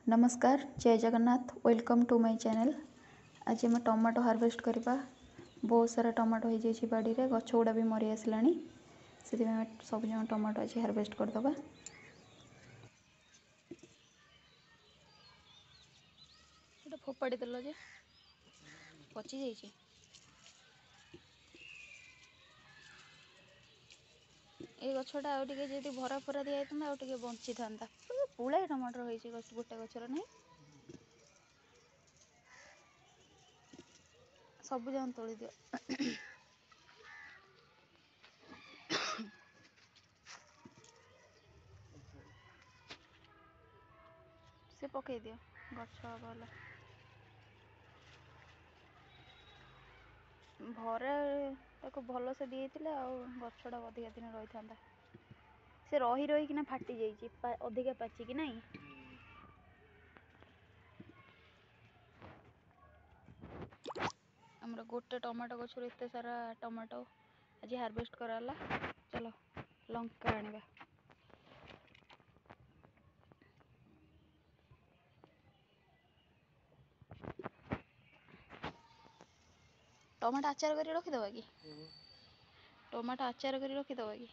ନମସ୍କାର, ଜୟ Jagannath. Welcome to my channel. ଆଜି ଆମେ ଟମାଟୋ ହାରଭେଷ୍ଟ କରିବା। ବହୁତ ସାରା ଟମାଟୋ ହେଇଯାଇଛି ବାଡ଼ିରେ, ଗଛ ଗୁଡ଼ା ବି ମରି ଆସିଲାଣି। ସେଥିପାଇଁ ଆମେ ସବୁ ଜଣ ଟମାଟୋ ଆଜି ହାରଭେଷ୍ଟ କରିଦେବା। ଏଇଟା ଫୋପାଡ଼ି ଦେଲ ଯେ ପଚି ଯାଇଛି। ଏଇ ଗଛଟା ଆଉ ଟିକେ ଯଦି ଭରା ଫରା ଦିଆଯାଇଥାନ୍ତା, ଆଉ ଟିକେ ବଞ୍ଚିଥାନ୍ତା। ପୁଳାଏ ଟମାଟର ହେଇଛି ଗଛ, ଗୋଟେ ଗଛର ନାହିଁ। ସବୁ ଯାକ ତୋଳି ଦିଅ। ସେ ପକେଇ ଦିଅ, ଗଛ ହବ। ହେଲା ଭରା ତାକୁ ଭଲସେ ଦିଆଯାଇଥିଲେ ଆଉ ଗଛଟା ଅଧିକା ଦିନ ରହିଥାନ୍ତା। ସେ ରହି ରହିକିନା ଫାଟି ଯାଇଛି ଅଧିକା ପାଚିକି ନାଇଁ। ଆମର ଗୋଟେ ଟମାଟୋ ଗଛରୁ ଏତେ ସାରା ଟମାଟୋ ଆଜି ହାରଭେଷ୍ଟ କରାହେଲା। ଚାଲ ଲଙ୍କା ଆଣିବା। ଟମାଟୋ ଆଚାର କରି ରଖିଦେବା କି? ଟମାଟୋ ଆଚାର କରି ରଖିଦେବା କି?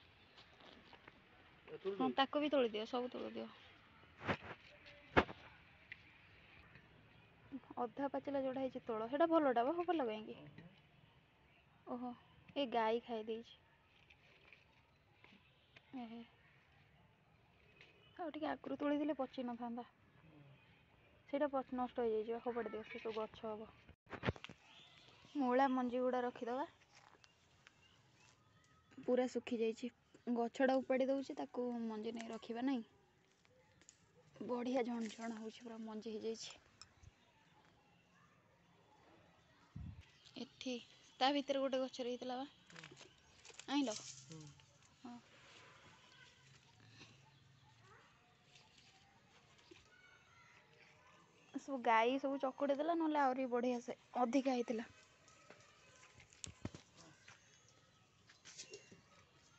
ହଁ, ତାକୁ ବି ତୋଳି ଦିଅ, ସବୁ ତୋଳି ଦିଅ। ଅଧା ପାଚିଲା ଯୋଉଟା ହେଇଛି ତୋଳ, ସେଇଟା ଭଲଟା ବା। ଭଲ କାହିଁକି? ଓହୋ, ଏ ଗାଈ ଖାଇ ଦେଇଛି। ଏହେ, ଆଉ ଟିକେ ଆଗରୁ ତୋଳିଥିଲେ ପଚି ନଥାନ୍ତା। ସେଇଟା ନଷ୍ଟ ହେଇଯାଇଛି, ଫୋପାଡ଼ି ଦିଅ। ସେ ସବୁ ଗଛ ହବ। ମୂଳା ମଞ୍ଜି ଗୁଡ଼ା ରଖିଦେବା। ପୁରା ଶୁଖି ଯାଇଛି ଗଛଟା, ଉପାଡ଼ି ଦେଉଛି ତାକୁ। ମଞ୍ଜି ନେଇ ରଖିବା ନାହିଁ। ବଢ଼ିଆ ଝଣ ଝଣ ହେଉଛି, ପୁରା ମଞ୍ଜି ହେଇଯାଇଛି। ଏଠି ତା ଭିତରେ ଗୋଟେ ଗଛରେ ହେଇଥିଲା ବା, ଆଣିଲ? ହଁ, ସବୁ ଗାଈ ସବୁ ଚକୁଡ଼ି ଦେଲା, ନହେଲେ ଆହୁରି ବଢ଼ିଆ ସେ ଅଧିକା ହେଇଥିଲା।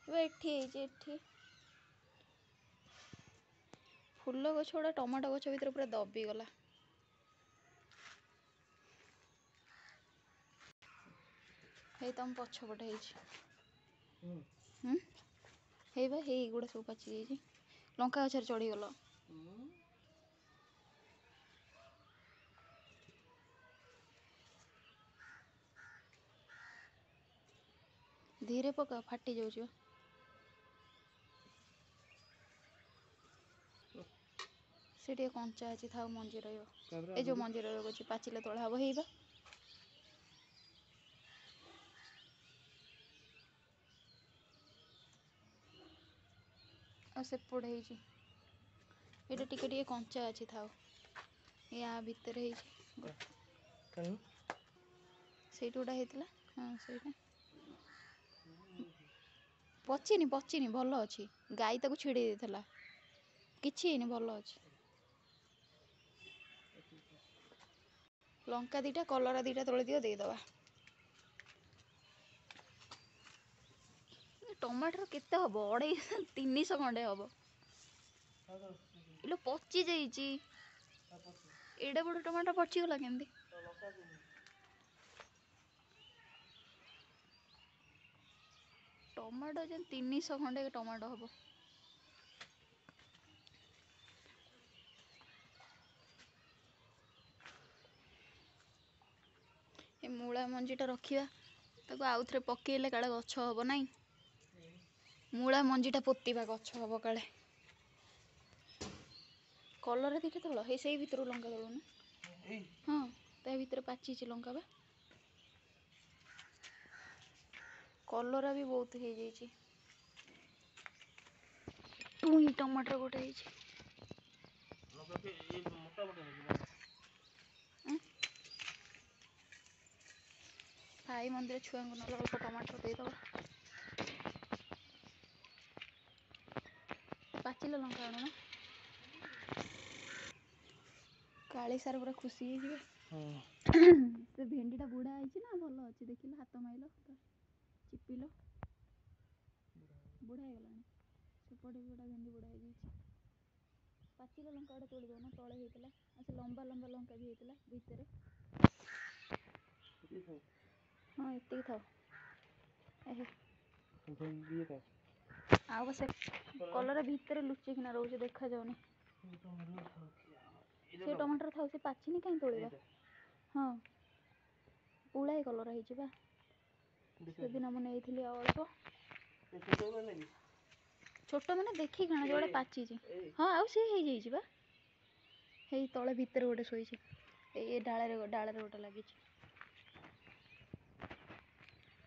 ଏବେ ଏଠି ହେଇଛି। ଏଠି ଫୁଲ ଗଛ ଗୁଡ଼ା ଟମାଟୋ ଗଛ ଭିତରେ ପୁରା ଦବିଗଲା। ହେଇ ତମ ପଛପଟେ ହେଇଛି। ହେଇ ବା, ହେଇ ଏଗୁଡ଼ା ସବୁ ପାଚି ଯାଇଛି। ଲଙ୍କା ଗଛରେ ଚଢ଼ିଗଲ। ଧୀରେ ପକାଅ, ଫାଟି ଯାଉଛି ବା। ସେ ଟିକେ କଞ୍ଚା ଅଛି, ଥାଉ, ମଞ୍ଜି ରହିବ। ଏ ଯୋଉ ମଞ୍ଜି ରହିବ କହୁଛି, ପାଚିଲେ ତୋଳା ହବ। ହେଇ ବା, ଆଉ ସେପଟେ ହେଇଛି। ଏଇଟା ଟିକେ ଟିକେ କଞ୍ଚା ଅଛି, ଥାଉ। ୟା ଭିତରେ ହେଇଛି, ସେଇଠି ଗୋଟେ ହେଇଥିଲା। ହଁ, ସେଇଟା ପଚିନି, ପଚିନି, ଭଲ ଅଛି। ଗାଈ ତାକୁ ଛିଡ଼େଇ ଦେଇଥିଲା। କିଛି ହେଇନି, ଭଲ ଅଛି। ଲଙ୍କା ଦୁଇଟା, କଲରା ଦୁଇଟା ତୋଳି ଦିଅ, ଦେଇଦେବା। ଟମାଟର କେତେ ହବ? 250 300 ଖଣ୍ଡେ ହବ। ଇଲୋ, ପଚି ଯାଇଛି। ଏଡ଼େ ବଡ଼ ଟମାଟୋ ପଚିଗଲା କେମିତି? ଟମାଟୋ ଯେମିତି 300 ଖଣ୍ଡେ ଟମାଟୋ ହବ। ଏ ମୂଳା ମଞ୍ଜିଟା ରଖିବା, ତାକୁ ଆଉଥରେ ପକେଇଲେ କାଳେ ଗଛ ହବ ନାହିଁ। ମୂଳା ମଞ୍ଜିଟା ପୋତିବା, ଗଛ ହବ କାଳେ। କଲରା ଦୁଇଟା ତୋଳ। ହେଇ ସେଇ ଭିତରୁ ଲଙ୍କା ତୋଳୁନ। ହଁ, ତା ଭିତରେ ପାଚିଛି ଲଙ୍କା ବା। କଲରା ବି ବହୁତ ହେଇଯାଇଛି। ଟୁଇଁ ଟମାଟର ଗୋଟେ ହେଇଛି। ସାଇ ମନ୍ଦିର ଛୁଆଙ୍କୁ ନହେଲେ ଅଳ୍ପ ଟମାଟର ଦେଇଦେବା। ପାଚିଲା ଲଙ୍କା ଆଣୁନ। କାଳି ସାର୍ ପୁରା ଖୁସି ହେଇଯିବେ। ସେ ଭେଣ୍ଡିଟା ବୁଢ଼ା ହେଇଛି ନା ଭଲ ଅଛି? ଦେଖିଲ, ହାତ ମାଇଲ, ଚିପିଲ, ବୁଢ଼ା ହେଇଗଲାଣି। ସେପଟେ ବି ଗୋଟେ ଭେଣ୍ଡି ବୁଢ଼ା ହେଇଯାଇଛି। ପାଚିଲା ଲଙ୍କା ଗୁଡ଼ା ତୋଳି ଦଉନ, ତଳେ ହେଇଥିଲା। ଆଉ ସେ ଲମ୍ବା ଲମ୍ବା ଲଙ୍କା ବି ହେଇଥିଲା ଭିତରେ। ହଁ, ଏତିକି ଥାଉ। ଏହେ, ଆଉ ସେ କଲରା ଭିତରେ ଲୁଚିକିନା ରହୁଛି, ଦେଖାଯାଉନି। ସେ ଟମାଟର ଥାଉ, ସେ ପାଚିନି, କାହିଁ ତୋଳିବା? ହଁ, ପୁଳାଏ କଲରା ହେଇଛି ବା। ସେଦିନ ମୁଁ ନେଇଥିଲି ଆଉ ଅଳ୍ପ। ଛୋଟ ମାନେ ଦେଖିକି ଆଣ, ଯୋଉଟା ପାଚିଛି। ହଁ, ଆଉ ସିଏ ହେଇଯାଇଛି ବା। ହେଇ ତଳେ ଭିତରେ ଗୋଟେ ଶୋଇଛି। ଏଇ ଡାଳରେ, ଡାଳରେ ଗୋଟେ ଲାଗିଛି।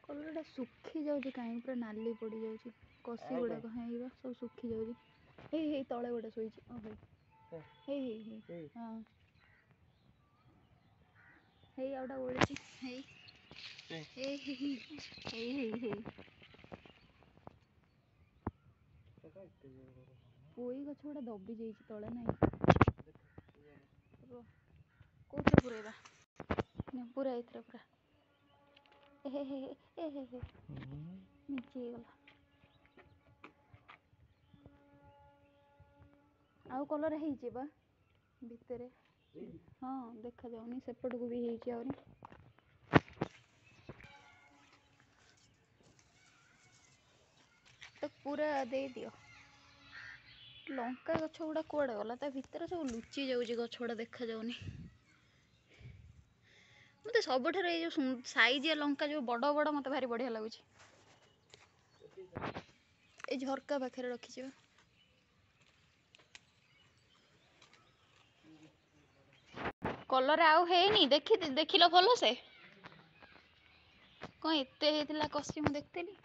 କଲରାଟା ଶୁଖି ଯାଉଛି କାହିଁକି? ପୁରା ନାଲି ପଡ଼ିଯାଉଛି କଷି ଗୁଡ଼ାକ। ହେଇ ବା, ସବୁ ଶୁଖି ଯାଉଛି। ହେଇ ହେଇ, ତଳେ ଗୋଟେ ଶୋଇଛି। ଓ ହେଇ ହେଇ ହେଇ ହେଇ। ହଁ, ହେଇ, ଆଉ ଗୋଟେ ଓଳିଛି। ହେଇ ହେଇ ହେଇ ହେଇ ହେଇ ହେଇ। ପୋଇ ଗଛ ଗୁଡ଼ା ଦବି ଯାଇଛି ତଳେ। ନାଇଁ, କୋଉଥିରେ ପୁରେଇବା? ପୁରା ଏଇଥିରେ ପୁରା। ଏ ହେ ଏ ହେ ହେ, ମିଞ୍ଚି ହେଇଗଲା। ଆଉ କଲରା ହେଇଛି ବା ଭିତରେ। ହଁ, ଦେଖାଯାଉନି। ସେପଟକୁ ବି ହେଇଛି ଆହୁରି। ତ ପୁରା ଦେଇଦିଅ। ଲଙ୍କା ଗଛ ଗୁଡ଼ା କୁଆଡ଼େ ଗଲା? ତା ଭିତରେ ସବୁ ଲୁଚି ଯାଉଛି, ଗଛ ଗୁଡ଼ା ଦେଖାଯାଉନି। ମୋତେ ସବୁଠାରୁ ଏଇ ଯେଉଁ ସାଇଜିଆ ଲଙ୍କା, ଯେଉଁ ବଡ଼ ବଡ଼, ମୋତେ ଭାରି ବଢ଼ିଆ ଲାଗୁଛି। ଏଇ ଝରକା ପାଖରେ ରଖିଛି ବା। କଲରା ଆଉ ହେଇନି? ଦେଖି, ଦେଖିଲ ଭଲସେ? କ'ଣ ଏତେ ହେଇଥିଲା କଷି, ମୁଁ ଦେଖିଥିଲି।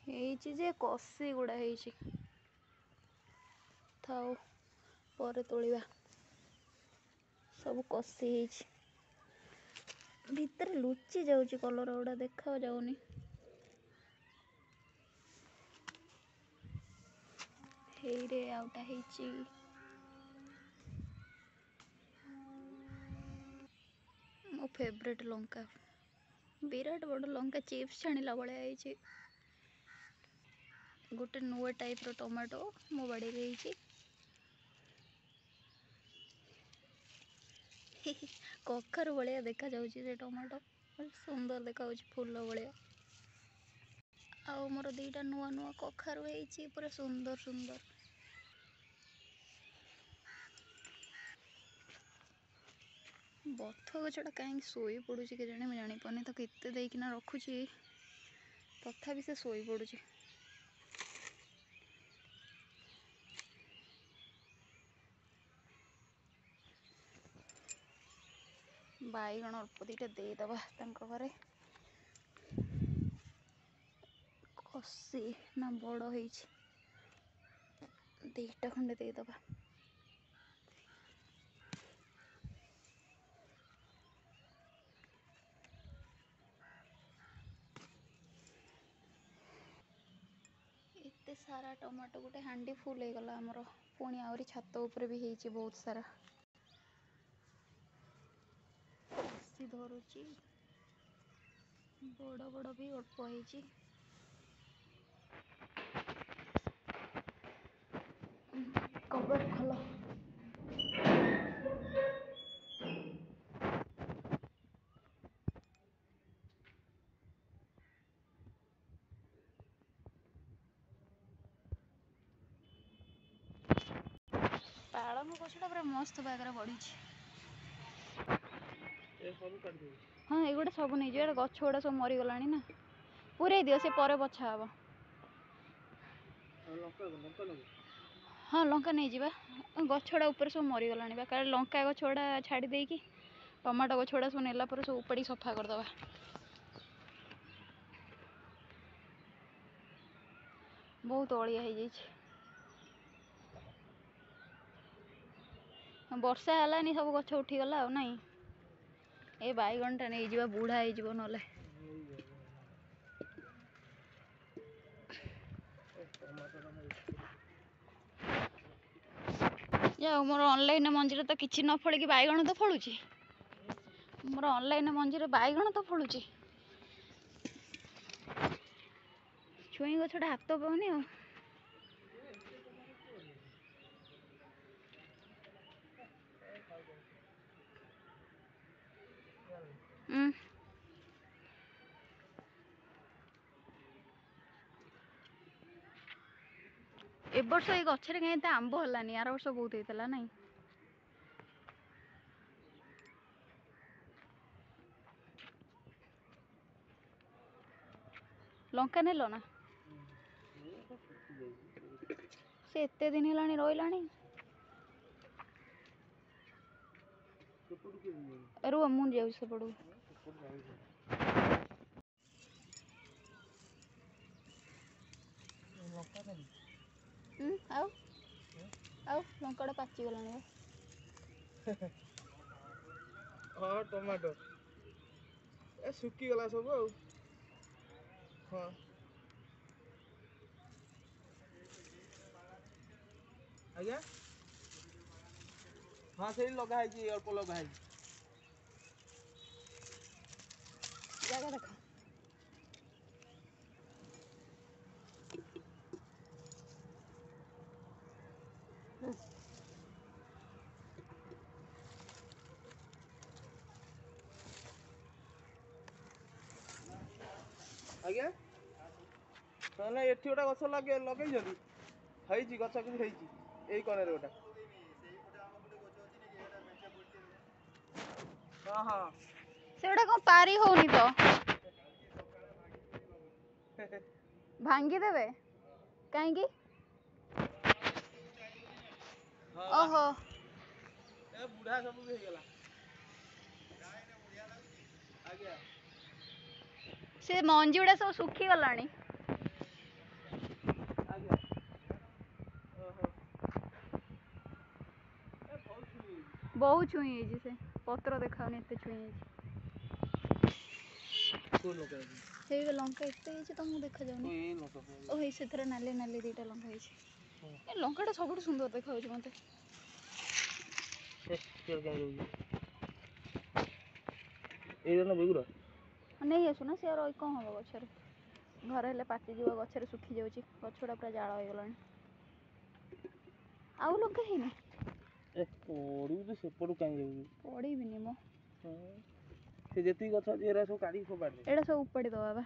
ହେଇଛି ଯେ କଷି ଗୁଡ଼ା ହେଇଛି। ଥାଉ, ପରେ ତୋଳିବା। ସବୁ କଷି ହେଇଛି, ଭିତରେ ଲୁଚି ଯାଉଛି କଲରା ଗୁଡ଼ା, ଦେଖା ଯାଉନି। ହେଇରେ, ଆଉଟା ହେଇଛି। ମୋ ଫେଭରେଟ୍ ଲଙ୍କା, ବିରାଟ ବଡ଼ ଲଙ୍କା, ଚିପ୍ସ ଛାଣିଲା ଭଳିଆ ହେଇଛି। ଗୋଟେ ନୂଆ ଟାଇପ୍ର ଟମାଟୋ ମୋ ବାଡ଼ିରେ ହେଇଛି। କଖାରୁ ଭଳିଆ ଦେଖାଯାଉଛି ସେ ଟମାଟୋ, ସୁନ୍ଦର ଦେଖାଯାଉଛି ଫୁଲ ଭଳିଆ। ଆଉ ମୋର 2ଟା ନୂଆ ନୂଆ କଖାରୁ ହେଇଛି, ପୁରା ସୁନ୍ଦର ସୁନ୍ଦର। ବଥ ଗଛଟା କାହିଁକି ଶୋଇ ପଡ଼ୁଛି କେଜାଣି, ମୁଁ ଜାଣିପାରୁନି। ତାକୁ ଏତେ ଦେଇକିନା ରଖୁଛି, ତଥାପି ସେ ଶୋଇ ପଡ଼ୁଛି। ବାଇଗଣ ଅଳ୍ପ 2ଟା ଦେଇଦେବା ତାଙ୍କ ଘରେ। କଷି ନା ବଡ଼ ହେଇଛି? 2ଟା ଖଣ୍ଡେ ଦେଇଦେବା। ଏତେ ସାରା ଟମାଟୋ, ଗୋଟେ ହାଣ୍ଡି ଫୁଲ୍ ହେଇଗଲା ଆମର। ପୁଣି ଆହୁରି ଛାତ ଉପରେ ବି ହେଇଛି ବହୁତ ସାରା। କଷି ଧରୁଛି, ବଡ଼ ବଡ଼ ବି ଅଳ୍ପ ହେଇଛି। କବାଟ ଖୋଲ। ପାଳଙ୍ଗ ଗଛଟା ପୁରା ମସ୍ତ ବାଗରେ ବଢ଼ିଛି। ହଁ, ଏଗୁଡ଼ା ସବୁ ନେଇଯିବ। ଏଇଟା ଗଛ ଗୁଡ଼ା ସବୁ ମରିଗଲାଣି ନା। ପୁରେଇ ଦିଅ, ସେ ପରେ ବଛା ହବ। ହଁ, ଲଙ୍କା ନେଇଯିବା। ଗଛଗୁଡ଼ା ଉପରେ ସବୁ ମରିଗଲାଣି ବା। କାରଣ ଲଙ୍କା ଗଛ ଗୁଡ଼ା ଛାଡ଼ି ଦେଇକି ଟମାଟୋ ଗଛ ଗୁଡ଼ା ସବୁ ନେଲା ପରେ ସବୁ ଉପାଡ଼ିକି ସଫା କରିଦେବା। ବହୁତ ଅଳିଆ ହେଇଯାଇଛି। ବର୍ଷା ହେଲାନି, ସବୁ ଗଛ ଉଠିଗଲା। ଆଉ ନାଇଁ, ଏ ବାଇଗଣଟା ନେଇଯିବା, ବୁଢ଼ା ହେଇଯିବ ନହେଲେ। ଯାଉ, ମୋର ଅନଲାଇନ୍ ମଞ୍ଜିରେ ତ କିଛି ନ ଫଳିକି ବାଇଗଣ ତ ଫଳୁଛି। ମୋର ଅନଲାଇନ୍ ମଞ୍ଜିରେ ବାଇଗଣ ତ ଫଳୁଛି। ଛୁଇଁ ଗଛଟା ହାତ ପାଉନି ଆଉ। ଏ ବର୍ଷ ଏଇ ଗଛରେ କାହିଁ ଏତେ ଆମ୍ବ ହେଲାନି, ଆର ବର୍ଷ ବହୁତ ହେଇଥିଲା ନାଇଁ? ଲଙ୍କା ନେଲ ନା? ସେ ଏତେ ଦିନ ହେଲାଣି ରହିଲାଣି। ରୁହ, ମୁଁ ଯାଉଛି ସେପଟକୁ। ଆଉ ଆଉ ଲଙ୍କାଟା ପାଚିଗଲାଣି। ହଁ, ଟମାଟୋ ଏ ଶୁଖିଗଲା ସବୁ। ଆଉ ହଁ, ଆଜ୍ଞା, ହଁ, ସେଇ ଲଗା ହେଇଛି, ଅଳ୍ପ ଲଗା ହେଇଛି। ଜାଗା ଦେଖ। ଆଜ୍ଞା, ତାହେଲେ ଏଠି ଗୋଟେ ଗଛ ଲଗେଇଛନ୍ତି, ହେଇଛି ଗଛ କିଛି ହେଇଛି ଏଇ କଣରେ ଗୋଟେ। ହଁ ହଁ, ସେଗୁଡ଼ା କଣ ପାରି ହଉନି ତ ଭାଙ୍ଗିଦେବେ କାହିଁକି? ଓହୋ, ଏ ବୁଢା ସବୁ ବି ହେଇଗଲା ଆଜ୍ଞା। ସେ ମଞ୍ଜି ଗୁଡ଼ା ସବୁ ଶୁଖିଗଲାଣି। ଆଜ୍ଞା, ଓହୋ, ଏ ବହୁତ ଛୁଇଁ ହେଇଛି। ବହୁତ ଛୁଇଁ ହେଇଛି, ସେ ପତ୍ର ଦେଖାଉନି, ଏତେ ଛୁଇଁ ହେଇଛି। କୋଉ ଲଙ୍କା ଅଛି? ସେଇ ଲଙ୍କା ଏତେ ହେଇଛି ତମକୁ ଦେଖାଯାଉନି? ଏଇ ଲଙ୍କା। ଓ ହେଇ, ସେଥିରେ ନାଲି ନାଲି ଦିଟା ଲଙ୍କା ହେଇଛି। ଏ ଲଙ୍କାଟା ସବୁଠୁ ସୁନ୍ଦର ଦେଖାଯାଉଛି ମତେ। ଏଇଟା ନା ବେଗୁରା ନେଇ ଆସୁନା, ସେ ରହି କ'ଣ ହବ ଗଛରେ? ଘରେ ହେଲେ ପାଚିଯିବ, ଗଛରେ ଶୁଖି ଯାଉଛି। ଗଛଟା ପୁରା ଜାଳ ହେଇଗଲାଣି। ଆଉ ଲଙ୍କା ହେଇନି। ଏ ପଡ଼ିବୁ ତ, ସେପଟୁ କାହିଁ ଯାଉଛୁ? ପଡ଼ିବିନି ମ। ସେ ଯେତିକି ଗଛ ଅଛି ଏରା ସବୁ କାଢିକି ଫୋପାଡ଼ି ଦେ। ଏଇଟା ସବୁ ଉପାଡ଼ି ଦବା ବା,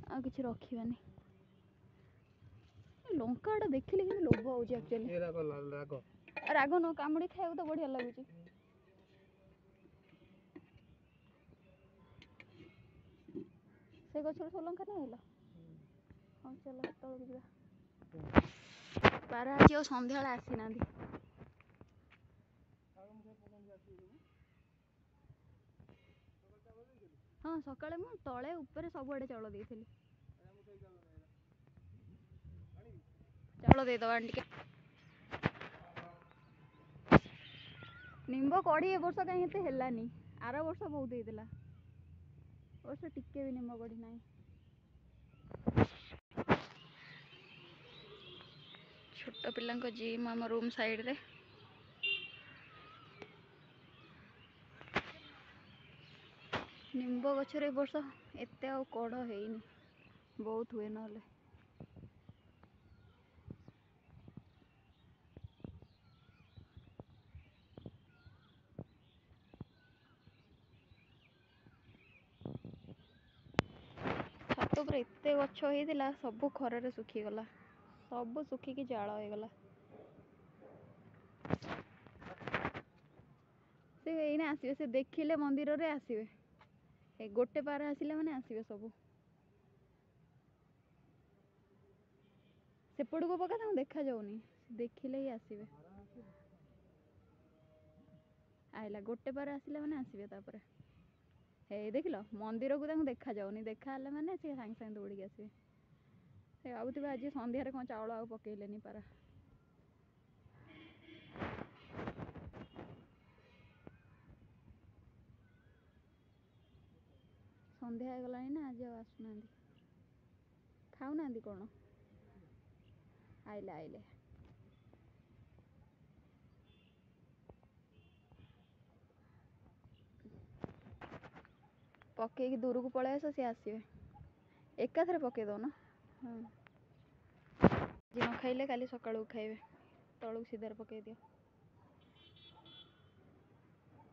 ଆଉ କିଛି ରଖିବାନି। ଏ ଲଙ୍କାଟା ଦେଖିଲେ କିନ୍ତୁ ଲୋଭ ହଉଛି ଆକ୍ଚୁଆଲି। ଏରା ରାଗ। ରାଗ ନୁହଁ, କାମୁଡ଼ି ଖାଇବାକୁ ତ ବଢିଆ ଲାଗୁଛି। ସେ ଗଛରୁ ସବୁ ଲଙ୍କା ନେଇ ଆଇଲ? ହଉ ଚାଲ, ତଳକୁ ଯିବା। ପାରା ଆଜି ଆଉ ସନ୍ଧ୍ୟାବେଳେ ଆସିନାହାନ୍ତି। ହଁ, ସକାଳେ ମୁଁ ତଳେ ଉପରେ ସବୁଆଡ଼େ ଚାଉଳ ଦେଇଥିଲି। ଚାଉଳ ଦେଇଦବା ଟିକେ। ନିମ୍ବ କଢ଼ି ଏ ବର୍ଷ କାହିଁ ଏତେ ହେଲାନି? ଆର ବର୍ଷ ବହୁତ ହେଇଥିଲା, ଏ ବର୍ଷ ଟିକେ ବି ନିମ୍ବ କଢ଼ି ନାହିଁ। ଛୋଟ ପିଲାଙ୍କ ଜିମ୍ ଆମ ରୁମ୍ ସାଇଡ଼ରେ। ନିମ୍ବ ଗଛରେ ଏ ବର୍ଷ ଏତେ ଆଉ କଢ଼ ହେଇନି, ବହୁତ ହୁଏ ନହେଲେ। ଛାତ ଉପରେ ଏତେ ଗଛ ହେଇଥିଲା, ସବୁ ଖରାରେ ଶୁଖିଗଲା, ସବୁ ଶୁଖିକି ଜାଳ ହେଇଗଲା। ସେ ଏଇନା ଆସିବେ, ସେ ଦେଖିଲେ ମନ୍ଦିରରେ ଆସିବେ। ଏ ଗୋଟେ ପାର ଆସିଲେ ମାନେ ଆସିବେ ସବୁ। ସେପଟକୁ ପକା, ତାଙ୍କୁ ଦେଖାଯାଉନି, ଦେଖିଲେ ହିଁ ଆସିବେ। ଆଇଲା ଗୋଟେ ପାର ଆସିଲେ ମାନେ ଆସିବେ ତାପରେ। ହେଇ ଦେଖିଲ, ମନ୍ଦିରକୁ ତାଙ୍କୁ ଦେଖାଯାଉନି, ଦେଖା ହେଲା ମାନେ ସେ ସାଙ୍ଗେ ସାଙ୍ଗେ ଦୌଡ଼ିକି ଆସିବେ। ସେ ଭାବୁଥିବେ ଆଜି ସନ୍ଧ୍ୟାରେ କ'ଣ ଚାଉଳ ଆଉ ପକେଇଲେନି ପାରା। ସନ୍ଧ୍ୟା ହେଇଗଲାଣି ନା, ଆଜି ଆଉ ଆସୁନାହାନ୍ତି। ଖାଉନାହାନ୍ତି କ'ଣ? ଆଇଲେ ଆଇଲେ। ପକେଇକି ଦୂରକୁ ପଳେଇ ଆସ, ସିଏ ଆସିବେ। ଏକାଥରେ ପକେଇ ଦଉନ। ହଁ, ଆଜି ନ ଖାଇଲେ କାଲି ସକାଳକୁ ଖାଇବେ। ତଳକୁ ସିଧାରେ ପକେଇ ଦିଅ।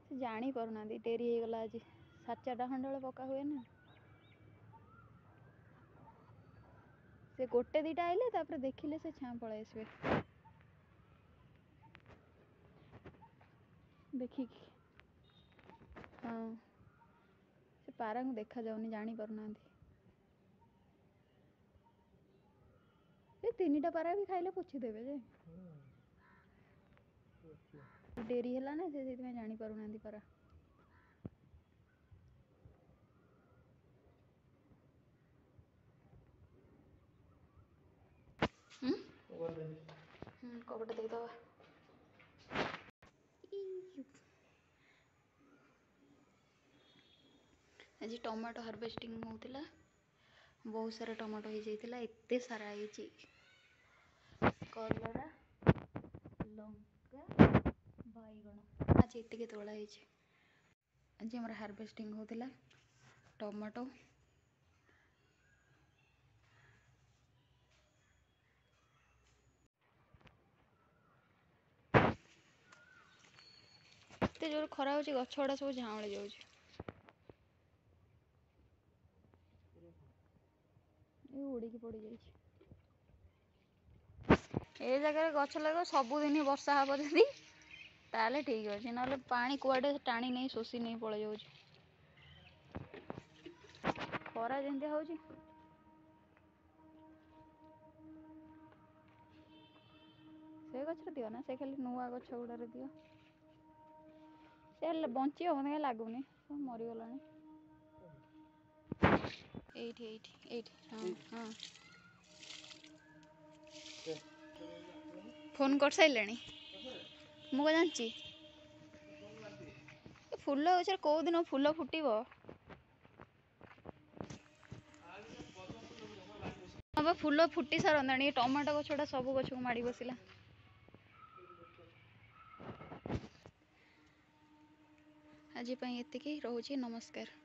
ସେ ଜାଣିପାରୁନାହାନ୍ତି, ଡେରି ହେଇଗଲା ଆଜି। 4:30 ଖଣ୍ଡେ ବେଳେ ପକା ହୁଏ ନା। ସେ ଗୋଟେ ଦୁଇଟା ଆଇଲେ ତାପରେ ଦେଖିଲେ ସେ ଛାଁ ପଳେଇ ଆସିବେ ଦେଖିକି। ହଁ, ସେ ପାରାଙ୍କୁ ଦେଖାଯାଉନି, ଜାଣିପାରୁନାହାନ୍ତି। ଏ 3ଟା ପାରା ବି ଖାଇଲେ ପୋଛିଦେବେ ଯେ, ଡେରି ହେଲା ନା, ସେ ସେଇଥିପାଇଁ ଜାଣିପାରୁନାହାନ୍ତି ପାରା। କବାଟ ଦେଇଦେବା। ଆଜି ଟମାଟୋ ହାରଭେଷ୍ଟିଂ ହେଉଥିଲା, ବହୁତ ସାରା ଟମାଟୋ ହେଇଯାଇଥିଲା, ଏତେ ସାରା ହେଇଛି। କଲରା, ଲଙ୍କା, ବାଇଗଣ ଆଜି ଏତିକି ତୋଳା ହେଇଛି। ଆଜି ଆମର ହାରଭେଷ୍ଟିଂ ହେଉଥିଲା ଟମାଟୋ। ଏତେ ଜୋର ଖରା ହେଉଛି, ଗଛ ଗୁଡ଼ା ସବୁ ଝାଉଁଳି ଯାଉଛି। ଏ ଉଡ଼ିକି ପଡ଼ିଯାଇଛି। ଏ ଜାଗାରେ ଗଛ ଲଗାଇବ, ସବୁଦିନ ବର୍ଷା ହେବ ଯଦି ତାହେଲେ ଠିକ୍ ଅଛି, ନହେଲେ ପାଣି କୁଆଡ଼େ ଟାଣି ନେଇ ଶୋଷି ନେଇ ପଳେଇ ଯାଉଛି। ଖରା ଯେମିତି ହେଉଛି। ସେ ଗଛରେ ଦିଅ ନା, ସେ ଖାଲି ନୂଆ ଗଛ ଗୁଡ଼ାରେ ଦିଅ। ସେ ହେଲେ ବଞ୍ଚିବ ମୋତେ କାଇଁ ଲାଗୁନି, ସବୁ ମରିଗଲାଣି। ଏଇଠି ଏଇଠି ଏଇଠି। ହଁ ହଁ, ଫୋନ୍ କରିସାରିଲେଣି? ମୁଁ କ'ଣ ଜାଣିଛି? ଏ ଫୁଲ ଗଛରେ କେଉଁ ଦିନ ଫୁଲ ଫୁଟିବ? ହଁ ବା, ଫୁଲ ଫୁଟି ସାରନ୍ତାଣି। ଏ ଟମାଟୋ ଗଛଟା ସବୁ ଗଛକୁ ମାଡ଼ି ବସିଲା। ଆଜି ପାଇଁ ଏତିକି ରହୁଛି, ନମସ୍କାର।